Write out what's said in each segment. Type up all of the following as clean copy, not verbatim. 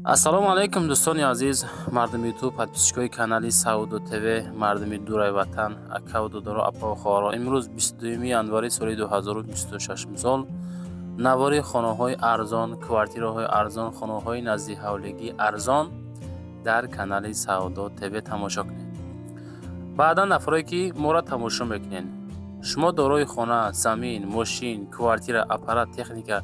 Ассалому алайкум, дӯстони азиз, мардуми Ютуб, подписчикои канали Савдо ТВ, мардуми дураи ватан, акаву додаро, апаву хоҳаро. Имрӯз 22 январи соли 2026 сол навори хонаҳои арзон, квартираҳои арзон, хонаҳои наздиҳавлигӣ арзон дар канали Савдо ТВ тамошо кунед. Баъдан нафарое, ки моро тамошо мекунед, шумо дорои хона, замин, мошин, квартира, аппарат, техника,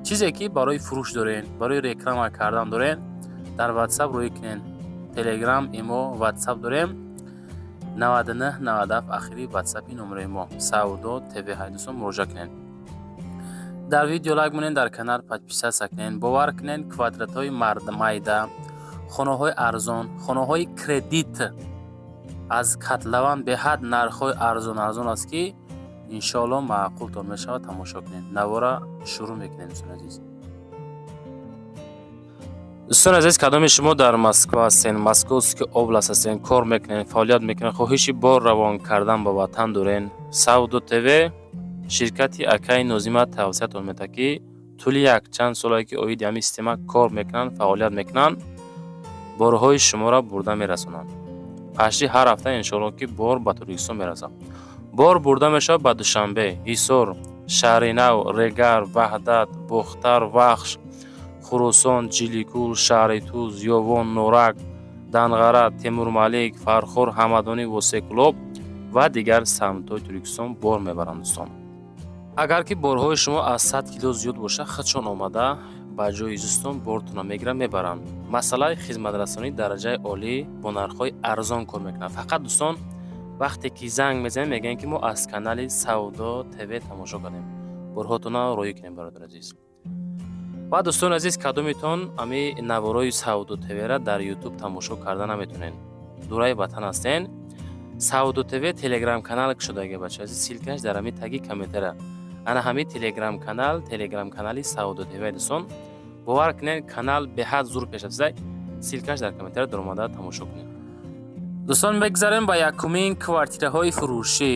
чизе ки барои фурӯш дорен, барои реклама кардан дорен, дар Ватсап рӯй кунен. Телеграм, Имо, Ватсап дорем. 99 97 ахири Ватсапи номерои мо Савдо ТВ ҳай, дӯстон, муроҷиат кунед. Дар видео лайк монед, дар канал подписаться кунед. Бовар кунед, квадратҳои майда, хонаҳои арзон, хонаҳои кредит аз котлован беҳад нархҳои арзон арзон аст, ки иншоалло маъқултон мешавад. Тамошо кунед, навора шурӯъ мекунем. Дӯстони азиз, дӯстони азиз, кадоми шумо дар Москва ҳастен, Московский область ҳастен, кор мекунед, фаъолият мекунед, хоҳиши бор равон кардан ба ватан дорен, Савдо ТВ ширкати акаи Нозима тавсиятон медиҳад, ки тӯли якчанд солае ки оиди ҳамин система кор мекунанд, фаъолият мекунанд, борҳои шуморо бурда мерасонанд. Пашти ҳар ҳафта иншоалло ки бор ба Тоҷикистон мерасад. Бор бурда мешавад ба Душанбе, Ҳисор, Шаҳринав, Регар, Ваҳдат, Бохтар, Вахш, Хуросон, Ҷиликул, шаҳри Туз, Ёвон, Норак, Данғара, Темурмалик, Фархор, Ҳамадонӣ, Восеъ, Кӯлоб ва дигар самтҳои Тоҷикистон бор мебаранд. Дӯстон, агар ки борҳои шумо аз 100 кило зиёд бошад, худшон омада ба ҷои зистон бортона мегиранд, мебаранд. Масъалаи хизматрасонии дараҷаи олӣ бо нархҳои арзон кор мекунанд. Фақат, дӯстон, вақте ки занг мезанем, мегӯем, ки мо аз канали Савдо ТВ тамошо кардем, борҳотона роҳӣ кунем. Бародари азиз ва дӯстони азиз, кадомитон ами наворои Савдо ТВра дар Ютуб тамошо карда наметонед, дураи ватан ҳастен, Савдо ТВ Телеграм канал кушодаги, бача азиз, ссылкаш дар ҳами таги комментара. Ана ҳами Телеграм канал, Телеграм канали Савдо ТВ. Дӯстон, бовар кунед, канал беҳад зур пешрафтида. Ссылкаш дар комментара, даромада тамошо кунед. Дӯстон, мегзарем ба якумин квартираҳои фурӯшӣ.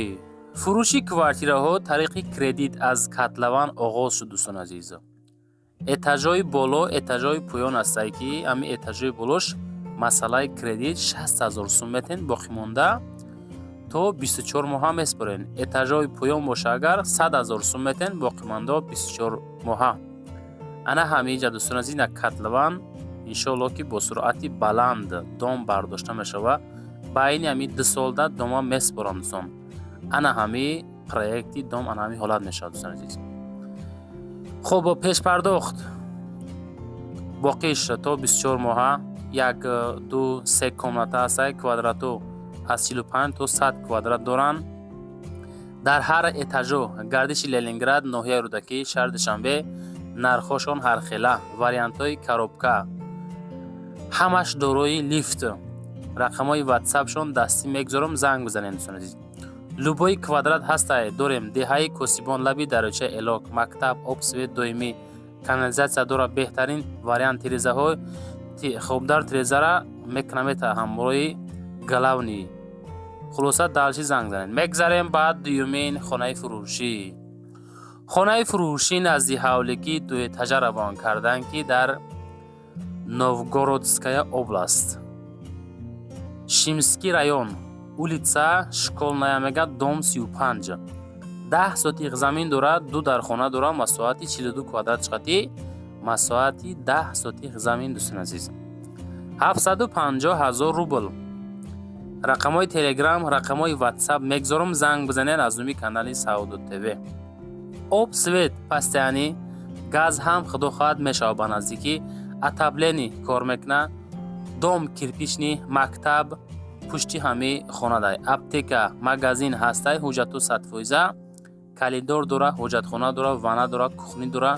Фурӯши квартираҳо тариқи кредит аз котлован оғоз шуд. Дӯстони азиз, этажҳои боло, этажҳои поён ҳастае, ки ҳамин этажҳои болош масъалаи кредит 60 000 сум метен, боқимонда то 24 моҳа меспорен. Этажҳои поён боша агар, 100 000 сум метен, боқимонда 24 моҳа. Ана ҳаминҷа, дӯстони азиз, на котлован иншоалло ки бо суръати баланд дом бардошта мешавад. Байни ҳамин 2 солда дома меспорам. Дӯстон, ана ҳами проекти дом ана ҳамин ҳолат мешавад. Дӯстони азиз, хуб, пешпардохт, боқиш то 24 моҳа. Як, ду, се комната ҳастай, квадрату аз 45 то 100 квадрат доранд дар ҳар этажо. Гардиши Ленинград, ноҳияи Рӯдакӣ, шаҳри Душанбе. Нархҳошон ҳархела, вариантҳои коробка, ҳамаш дорои лифт. Рақамҳои Ватсапшон дастӣ мегузорам, занг бизанед. Дӯстони азиз, любой квадрат ҳастай, дорем. Деҳаи Косибон, лаби дарёчаи Элок, мактаб, об, свет доимӣ, канализатсия дорад. Беҳтарин вариант, тирезаҳо хоб, дар тирезара мекунамета ҳамроҳи главный. Хулоса, дальше занг занед. Мегзарем ба дуюмин хонаи фурӯшӣ. Хонаи фурӯшӣ назди ҳавлигӣ дуэтажа равон карданд, ки дар Новгородская область, Шимский район, улица Школьная мега, дом 35, 10 сотих замин дорад, ду дархона дорад, масоҳати 42 квадрат чиқати, масоҳати 10 сотих замин. Дӯстони азиз, 750 ҳазор рубл. Рақамҳои Телеграм, рақамҳои Ватсап мегзорам, занг бизанед аз номи канали Савдо ТВ. Об, свет постоянный, газ ҳам худо хоҳад мешавад ба наздикӣ, отопление кор мекунад. Дом кирпичный, мактаб пушти ҳамаи хонадай, аптека, магазин ҳастай. Ҳуҷҷату 100%, коридор дора, ҳоҷатхона дора, ванна дора, кухня дора.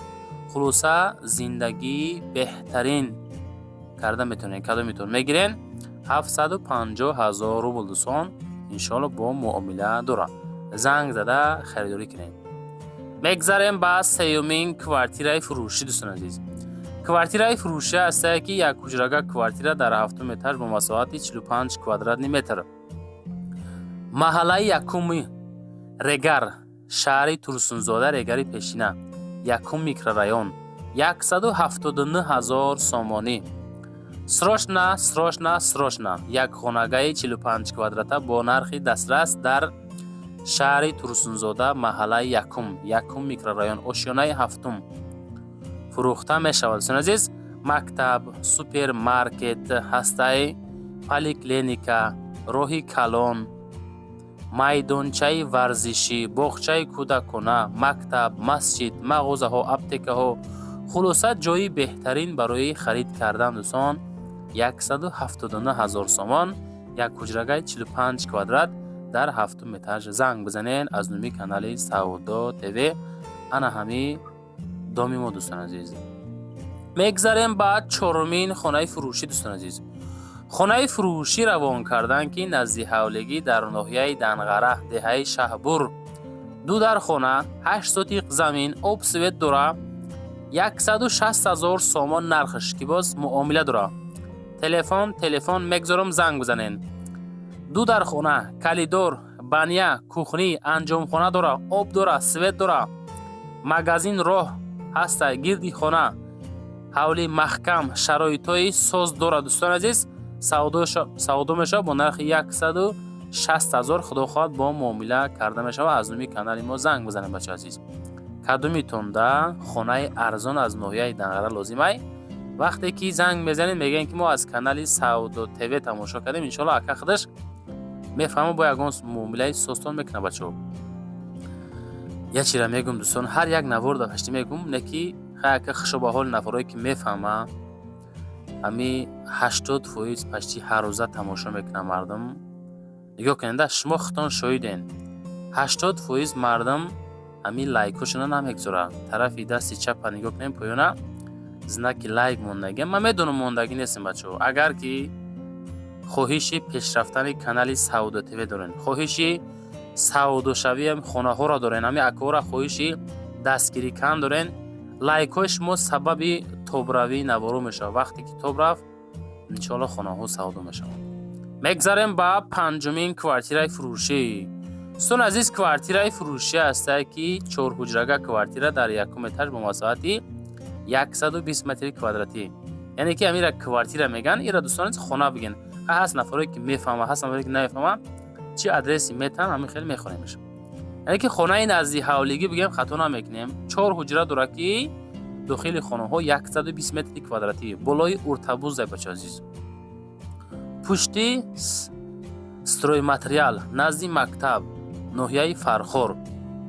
Хулоса, зиндагии беҳтарин карда метавонед. Кадомитон мегирен? 750 ҳазор рубл, дӯстон, иншоалло бо муомила дора, занг зада харидорӣ кунед. Мегзарем ба сеюмин квартираи фурӯшӣ. Дӯстони азиз, квартираи фурӯшӣ ҳастае, ки як ҳуҷрага квартира дар ҳафтум этаж бо масоҳати 45 квадратный метр, маҳаллаи якуми Регар, шаҳри Турсунзода, Регари пешина, якум микрорайон, 179 000 сомонӣ. Срочно, срочно, срочно! Як хонагаи 45 квадрата бо нархи дастрас дар шаҳри Турсунзода, маҳаллаи якум, якум микрорайон, ошёнаи ҳафтум фурӯхта мешавад. Дӯстони азиз, мактаб, супермаркет ҳастай, поликлиника, роҳи калон, майдончаи варзишӣ, боғчаи кӯдакона, мактаб, масҷид, мағозаҳо, аптекаҳо, хулоса, ҷои беҳтарин барои харид кардан. Дӯстон, 179 ҳазор сомон, як ҳуҷрагаи 45 квадрат дар ҳафтум этаж. Занг бизанен аз номи канали Савдо ТВ. Ана ҳами доми мо, дӯстони азиз. Мегзарем ба чорумин хонаи фурӯшӣ. Дӯстони азиз, хонаи фурӯшӣ равон кардан, ки назди ҳавлигӣ дар ноҳияи Данғара, деҳаи Шаҳбур, ду дар хона, 8 сотиқ замин, об, свет дора, 160 ҳазор сомон нархш, ки боз муомила дора. Телефон мегзорам, занг бизанен. Ду дар хона, коридор, баня, кухня, анҷомхона дора, об дора, свет дора, магазин, роҳ ҳаста гирди хона, ҳавли маҳкам, шароитҳои соз дора. Дӯстони азиз, савдо мешавад бо нархи 160 ҳазор, худо хоҳад, бо муомила карда мешавад. Аз номи канали мо занг бизанед. Бача азиз, кадомитонда хонаи арзон аз ноҳияи Данғара лозимай, вақте ки занг мезанед, мегӯем, ки мо аз канали Савдо ТВ тамошо кардем, иншоалло, ака худаш мефаҳма, бо ягон муомилаи созтон мекунад. Бачаҳо, як чира мегӯм, дӯстон, ҳар як навор да пашти мегӯм, не ки хай, ака, хушо ба ҳоли нафарое ки мефаҳма. Ҳами 80% пашти ҳаррӯза тамошо мекунад мардум. Нигоҳ кунеда, шумо худтон шоҳиден, 80% мардум ҳамин лайкҳошона намегузорад. Тарафи дасти чапа нигоҳ кунем, поёна знаки лайк мондагӣ. Ман медонам, мондагӣ нестем. Бачаҳо, агар ки хоҳиши пешрафтани канали Савдо ТВ дорен, хоҳиши савдошавии хонаҳоро дорен, ҳамин акора хоҳиши дастгирӣ кан дорен, лайкҳои шумо сабаби тобравии наворо мешавад. Вақте ки тоб рафт, иншоалло, хонаҳо савдо мешавад. Мегзарем ба панҷумин квартираи фурӯшӣ. Дӯстони азиз, квартираи фурӯшӣ ҳастае, ки чорҳуҷрага квартира дар якум этаж бо масоҳати 120 метри квадратӣ. Яъне ки ҳамира квартира меган, ира, дӯстон, хона бигин. Ҳаст нафарое ки мефаҳма, ҳаст нафарое ки намефаҳма, чи адреси метан, ҳамин хеле мехонемш. Яъне ки хонаи назди ҳавлигӣ бигем, хато намекунем. Чор ҳуҷра дорад, ки дохили хонаҳо 120 метри квадратӣ, болои Уртабузай, бача азиз, пушти стройматериал, назди мактаб, ноҳияи Фархор,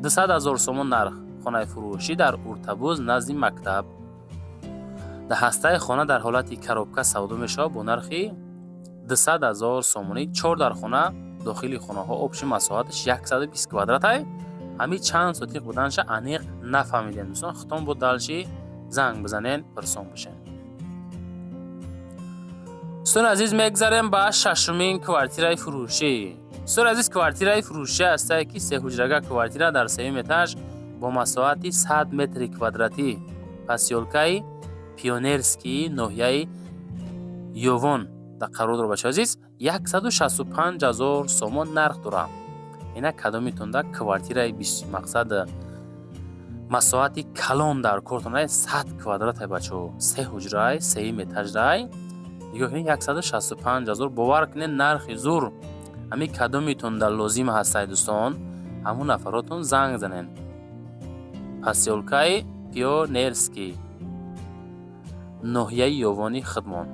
200 ҳазор сомон нарх. Хонаи фурӯшӣ дар Уртабуз, назди мактаб, дар ҳастаи хона дар ҳолати коробка савдо мешавад бо нархи 200 ҳазор сомонӣ. Чор дар хона, дохили хонаҳо общий масоҳаташ 120 квадратай. Ҳамин чанд сотиқ буданаша аниқ нафаҳмидем, дӯстон, худтон бо дальше занг бизанен, пирсон бошен. Дӯстони азиз, мегзарем ба шашумин квартираи фурӯшӣ. Дӯстони азиз, квартираи фурӯшӣ ҳастае, ки сеҳуҷрага квартира дар сеюм этаж бо масоҳати 100 метри квадратӣ, посёлкаи Пионерский, ноҳияи Ёвон дар қарор дорад. Бачаҳо азиз, 165 ҳазор сомон нарх дорад. Ина кадомитонда квартираи мақсад масоҳати калон дар кортон, 100 квадратай, бачаҳо, се ҳуҷрай, сеюм этажрай, нигоҳ кунед, 165 ҳазор, бовар кунед, нархи зур. Ҳамин кадомитонда лозим ҳастай, дӯстон, ҳамун нафаротон занг занед. Посёлкаи Пионерский, ноҳияи Ёвони худмон.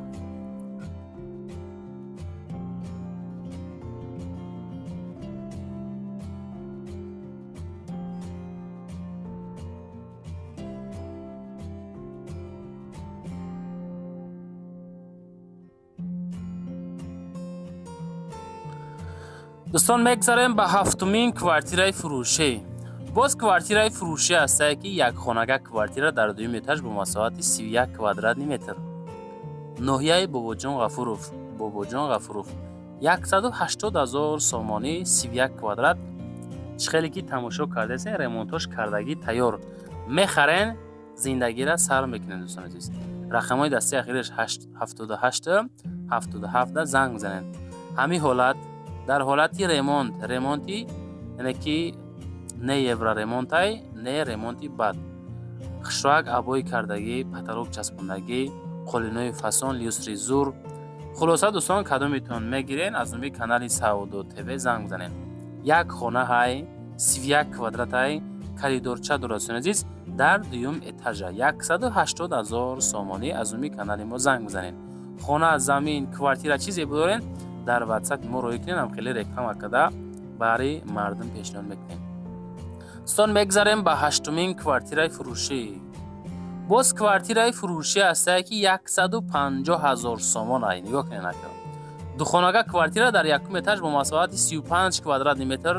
Дӯстон, мегзарем ба ҳафтумин квартираи фурӯшӣ. Боз квартираи фурӯшӣ ҳастае, ки якхонага квартира дар дуюм этаж бо масоҳати 31 квадратный метр, ноҳияи Бобоҷон Ғафуров, Бобоҷон Ғафуров, 180 ҳазор сомонӣ, 31 квадрат. Чӣ хеле ки тамошо кардасен, ремонтош кардагӣ тайёр, мехарен, зиндагира сар мекунед. Дӯстони азиз, рақамҳои дастии ахираш 78 77 занг мезанед. Ҳамин ҳолат дар ҳолати ремонт, ремонти, яъне ки не евроремонтай, не ремонти бад, хушроак, обои кардагӣ, потолок часпондагӣ, Қолинои фасон, люстри зур. Хулоса, дӯстон, кадометон мегирен, аз номи канали Савдо ТВ занг бизанед. Як хона ҳай, 31 квадратай, коридорча дорад, дӯстони азиз, дар дуюм этажа, 180 000 сомонӣ. Аз номи канали мо занг бизанед. Хона, замин, квартира, чизе бидорен, дар Ватсапи мо роҳӣ кунед, ҳам хеле реклама карда барои мардум пешниҳод мекунем. Дӯстон, мегзарем ба ҳаштумин квартираи фурӯшӣ. Боз квартираи фурӯшӣ ҳастае, ки 150 000 сомон ай. Нигоҳ кунед, ака, духонага квартира дар якум этаж бо масоҳати 35 квадратный метр,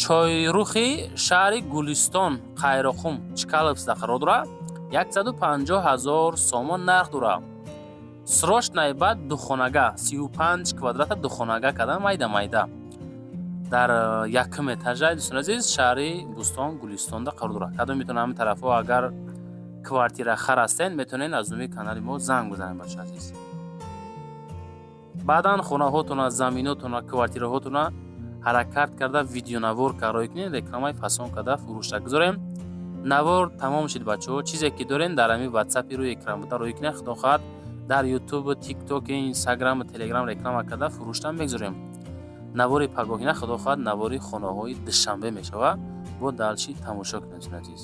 чойрухи шаҳри Гулистон, Қайроқум, Чкаловскда қарор дорад. 150 000 сомон нарх дорад. Срочный баъд духонага, 35 квадрата духонага кардан, майда майда, дар якум этажа, дӯстони азиз, шаҳри Бӯстон, Гулистонда қарор дорад. Кадом метавонад, ҳамин тарафҳо агар квартира хар ҳастен, метавонед аз номи канали мо занг бизанед, бача азиз. Баъдан хонаҳотона, заминотона, квартираҳотона ҳаракат карда, видеонавор кароӣ кунед, рекламаи фасон карда фурӯшта гузорем. Навор тамом шуд, бачаҳо. Чизе ки дорем, дар ҳамин Ватсапи рӯи экран буда роҳӣ кунед. Худо хоҳад, дар Ютуб, Тикток, Инстаграму Телеграм реклама карда фурӯшта мегузорем. Навори пагоҳина, худо хоҳад, навори хонаҳои Душанбе мешавад. Бо дальше тамошо кунед, азиз.